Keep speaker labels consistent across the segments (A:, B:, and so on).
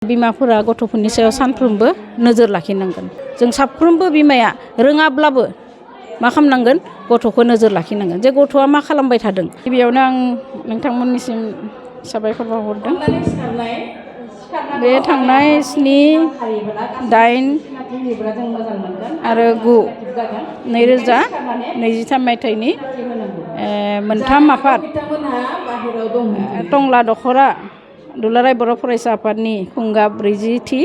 A: बिमाफोरा गथ'फोरनि सायाव सानफ्रोमबो नोजोर लाखिनांगोन। जों साफ्रोमबो बिमाया रोङाब्लाबो मा खालामनांगोन गथ'खौ नोजोर लाखिनांगोन जे गथ'आ मा खालामबाय थादों। गिबियावनो आं नोंथांमोननिसिम साबायखर बावहरदों। बे थांनाय 7, 8 आरो 9 2023 मायथाइनि मोनथाम आफाद टंला दख'रा दुलाराय बर' फरायसा आफादनि खुंगा 40थि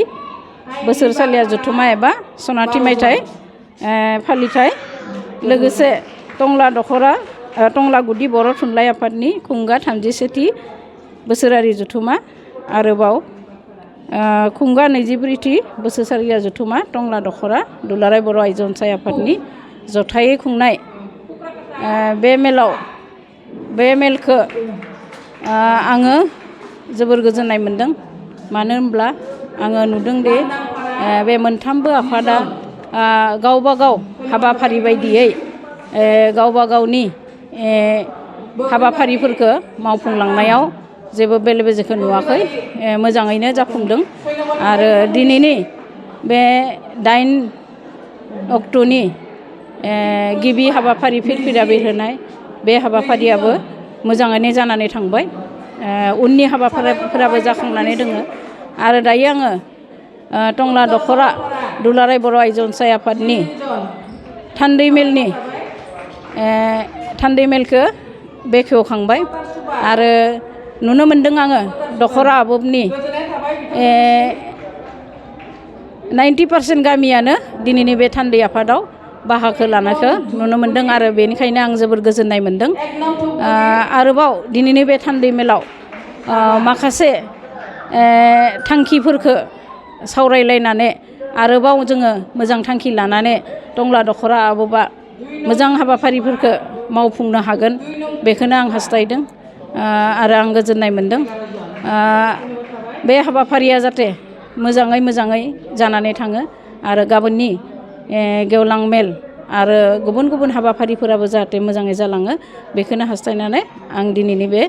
A: बोसोरसालिया जथुमा एबा सनाथि मायथाइ फालिथाय लोगोसे टंला दख'रा टंला गुदि बर' थुनलाइ आफादनि खुंगा 31थि बोसोरारि जथुमा आरोबाव खुंगा 24थि बोसोरसालिया जथुमा टंला दख'रा दुलाराय बर' आइजो अनसाय आफादनि जथायै खुंनाय बे मेलखौ आङो जोबोर गोजोननाय मोनदों। मानो होनब्ला आङो नुदों दे बे मोनथामबो आफादा गावबा गाव हाबाफारि बायदियै गावबा गावनि हाबाफारिफोरखौ मावफुंलांनायाव जेबो बेले बेजेखौ नुवाखै, मोजाङैनो जाफुंदों। आरो दिनैनि बे 8 अक्ट'नि गिबि हाबाफारि फिरफिला बिरहोनाय बे हाबाफारियाबो मोजाङैनो जानानै थांबाय। उननि हाबाफारिफोराबो जाखांनानै दोङो। आरो दायो आङो टंला दख'रा दुलाराय बर' आइजो अनसाय आफादनि थान्दै मेलखौ बेखेवखांबाय आरो नुनो मोनदों आङो दख'रा आबबनि 90% गामियानो दिनैनि बे थान्दै आफादाव बाहागो लानायखौ नुनो मोनदों आरो बेनिखायनो आं जोबोर गोजोननाय मोनदों। आरोबाव दिनैनि बे थान्दै मेलाव माखासे थांखिफोरखौ सावरायलायनानै आरोबाव जोङो मोजां थांखि लानानै टंला दख'रा आबबा मोजां हाबाफारिफोरखौ मावफुंनो हागोन बेखौनो आं हास्थायदों आरो आं गोजोननाय मोनदों। बे हाबाफारिया जाहाथे मोजाङै जानानै थाङो आरो गाबोननि गेवलां मेल आरो गुबुन गुबुन हाबाफारिफोराबो जाहाथे मोजाङै जालाङो बेखौनो हास्थायनानै आं दिनैनि बे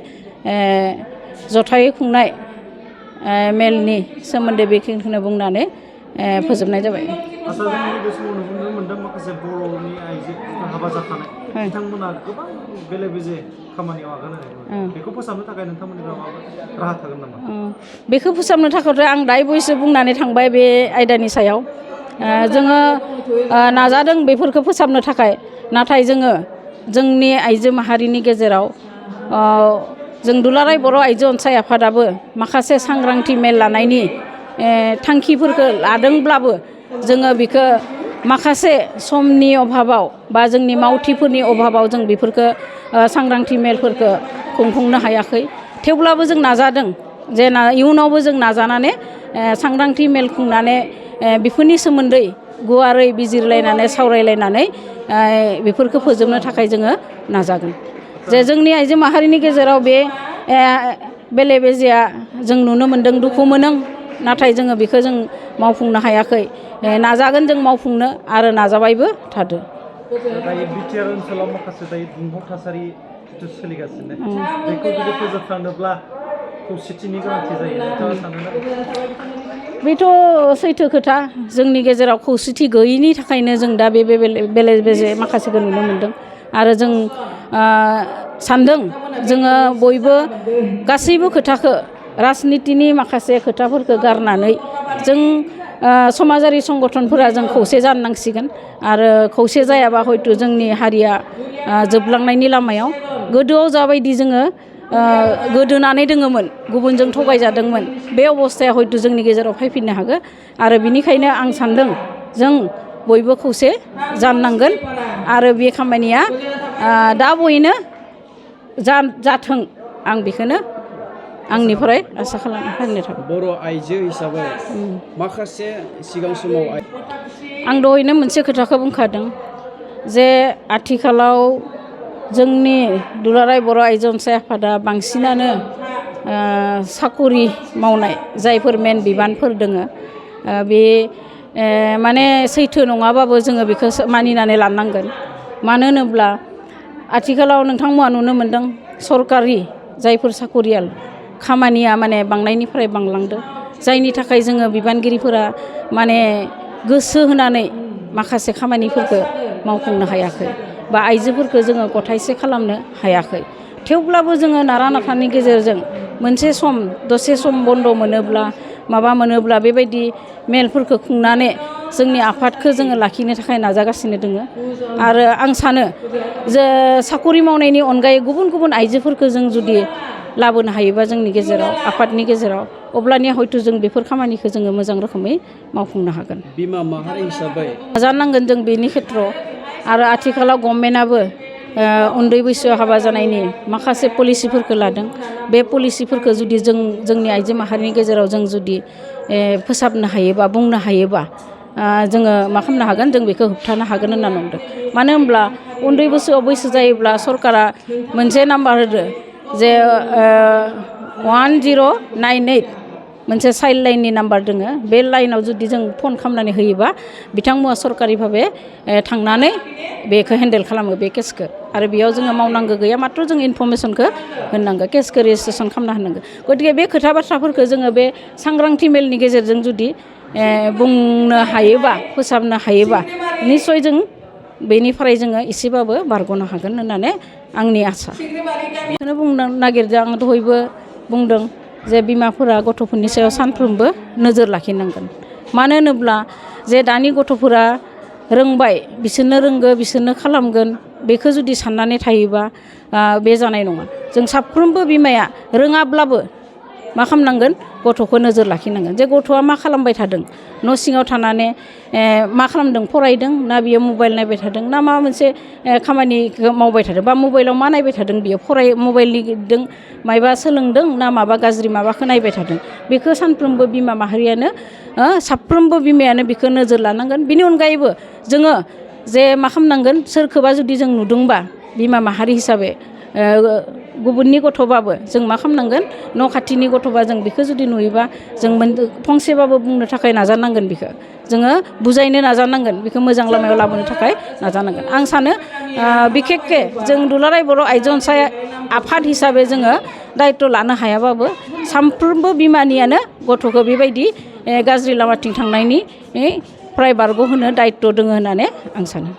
A: जथायै खुंनाय मेलनि सोमोन्दै बेखिनिखौनो बुंनानै फोजोबनाय जाबाय।
B: जोंनि बे समाव नुनो मोनदों माखासे बर'नि आइजोफोरा हाबा जाखानाय बिथांमोना गोबां बेले बेजे खामानियाव आगान होनाय बेखौ फोसाबनो थाखाय नोंथांमोननि माबा राहा थागोन नामा?
A: बेखौ फोसाबनो थाखायथ' आं दायो बयसो बुंनानै थांबाय बे आयदानि सायाव। जोङो नाजादों बेफोरखौ फोसाबनो थाखाय, नाथाय जोङो जोंनि आइजो माहारिनि गेजेराव जों दुलाराय बर' आइजो अनसाय आफादाबो माखासे सांग्रांथि मेल लानायनि थांखिफोरखौ लादोंब्लाबो जोङो बेखौ माखासे समनि अभाबाव बा जोंनि मावथिफोरनि अभाबाव जों बेफोरखौ सांग्रांथि मेलफोरखौ खुंफुंनो हायाखै। थेवब्लाबो जों नाजादों जे इयुनावबो जों नाजानानै सांग्रांथि मेल खुंनानै बेफोरनि सोमोन्दै गुवारै बिजिरलायनानै सावरायलायनानै बेफोरखौ फोजोबनो थाखाय जोङो नाजागोन। जे जोंनि आइजो माहारिनि गेजेराव बे बेले बेजेया जों नुनो मोनदों, दुखु मोनदों, नाथाय जोङो बेखौ जों मावफुंनो हायाखै। नाजागोन जों मावफुंनो आरो नाजाबायबो थादो।
B: दायो बिटिआर ओनसोलाव माखासे दायो दुंहाव थासारि सोलिगासिनो बेखौ जुदि फोजोबस्रांनोब्ला खौसेथिनि गोनांथि जायो नोंथाङा सानोना?
A: बेथ' सैथो खोथा। जोंनि गेजेराव खौसेथि गैयैनि थाखायनो जों दा बे बेले बेजे माखासेखौ नुनो मोनदों आरो जों सानदों जोङो बयबो गासैबो खोथाखौ राजनितिनि माखासे खोथाफोरखौ गारनानै जों समाजारि संगठनफोरा जों खौसे जानो नांसिगोन आरो खौसे जायाबा हयथ' जोंनि हारिया जोबलांनायनि लामायाव। गोदोआव जाबायदि जोङो गोदोनानै दोङोमोन, गुबुनजों थगायजादोंमोन, बे अबस्थाया हयथ' जोंनि गेजेराव फैफिननो हागौ आरो बिनिखायनो आं सानदों जों बयबो खौसे जानांगोन आरो बे खामानिया दा बयनो जाथों आं बेखौनो आंनिफ्राय आसा खालामनो थाबाय।
C: बर' आइजो हिसाबै माखासे सिगां समाव
A: आं दहायनो मोनसे खोथाखौ बुंखादों जे आथिखालाव जोंनि दुलाराय बर' आइजो अनसाय आफादा बांसिनानो साकरि मावनाय जायफोर मेन बिबानफोर दोङो बे माने सैथो नङाबाबो जोङो बेखौ मानिनानै लानांगोन। मानो होनोब्ला आथिखालाव नोंथांमोना नुनो मोनदों सरकारि जायफोर साकरियाल खामानिया माने बांनायनिफ्राय बांलांदों जायनि थाखाय जोङो बिबानगिरिफोरा माने गोसो होनानै माखासे खामानिफोरखौ मावफुंनो हायाखै बा आइजोफोरखौ जोङो गथायसे खालामनो हायाखै। थेवब्लाबो जोङो नारा नाथानि गेजेरजों मोनसे सम दसे सम बन्द' मोनोब्ला माबा मोनोब्ला बेबायदि मेलफोरखौ खुंनानै जोंनि आफादखौ जोङो लाखिनो थाखाय नाजागासिनो दोङो। आरो आं सानो जे साखरि मावनायनि अनगायै गुबुन गुबुन आइजोफोरखौ जों जुदि लाबोनो हायोबा जोंनि गेजेराव आफादनि गेजेराव अब्लानिया हयथ' जों बेफोर खामानिखौ जोङो मोजां रोखोमै मावफुंनो हागोन।
C: बिमा माहारि हिसाबै
A: नाजानांगोन जों बेनि खेथ्रआव। आरो आथिखालाव गभर्नमेन्टआबो उन्दै बैसोआव हाबा जानायनि माखासे पलिसिफोरखौ लादों। बे पलिसिफोरखौ जुदि जोंनि आइजो माहारिनि गेजेराव जों जुदि फोसाबनो हायोबा बुंनो हायोबा जोङो मा खालामनो हागोन जों बेखौ होबथानो हागोन होनना नंदों। मानो होनब्ला उन्दै बैसोआव बैसो जायोब्ला सरकारा मोनसे नाम्बार होदो जे 1098 मोनसे चाइल्ड लाइननि नाम्बार दोङो। बे लाइनाव जुदि जों फन खालामनानै होयोबा बिथांमोना सरकारि भाबे थांनानै बेखौ हेन्डेल खालामो बे केसखौ। आरो बेयाव जोङो मावनांगौ गैया माथ्र' जों इनफरमेसनखौ होनांगौ केसखौ रेजिस्ट्रेसन खालामना होनांगौ। गतिके बे खोथा बाथ्राफोरखौ जोङो बे सांग्रांथि मेलनि गेजेरजों जुदि बुंनो हायोबा फोसाबनो हायोबा निस्सय जों बेनिफ्राय जोङो एसेबाबो बारग'नो हागोन होननानै आंनि आसा। बेखौनो बुंनो नागिरदों आं दहायबो बुंदों जे बिमाफोरा गथ'फोरनि सायाव सानफ्रोमबो नोजोर लाखिनांगोन। मानो होनोब्ला जे दानि गथ'फोरा रोंबाय बिसोरनो रोंगो बिसोरनो खालामगोन बेखौ जुदि साननानै थायोबा बे जानाय नङा। जों साफ्रोमबो बिमाया रोङाब्लाबो मा खालामनांगोन गथ'खौ नोजोर लाखिनांगोन जे गथ'आ मा खालामबाय थादों न' सिङाव थानानै मा खालामदों फरायदों ना बियो मबाइल नायबाय थादों ना माबा मोनसे खामानिखौ मावबाय थादों बा मबाइलाव मा नायबाय थादों बियो मबाइलजों मायबा सोलोंदों ना माबा गाज्रि माबाखौ नायबाय थादों बेखौ सानफ्रोमबो बिमा माहारियानो साफ्रोमबो बिमायानो बेखौ नोजोर लानांगोन। बिनि अनगायैबो जोङो जे मा खालामनांगोन सोरखौबा जुदि जों नुदोंबा बिमा माहारि हिसाबै गुबुननि गथ'बाबो जों मा खालामनांगोन न' खाथिनि गथ'बा जों बेखौ जुदि नुयोबा जों फंसेबाबो बुंनो थाखाय नाजानांगोन। बेखौ जोङो बुजायनो नाजानांगोन बेखौ मोजां लामायाव लाबोनो थाखाय नाजानांगोन। आं सानो बिखेकके जों दुलाराय बर' आइजो अनसाय आफाद हिसाबै जोङो दायथ' लानो हायाबाबो साफ्रोमबो बिमानियानो गथ'खौ बेबायदि गाज्रि लामाथिं थांनायनि फ्राय बारग'होनो दायथ' दङ होननानै आं सानो।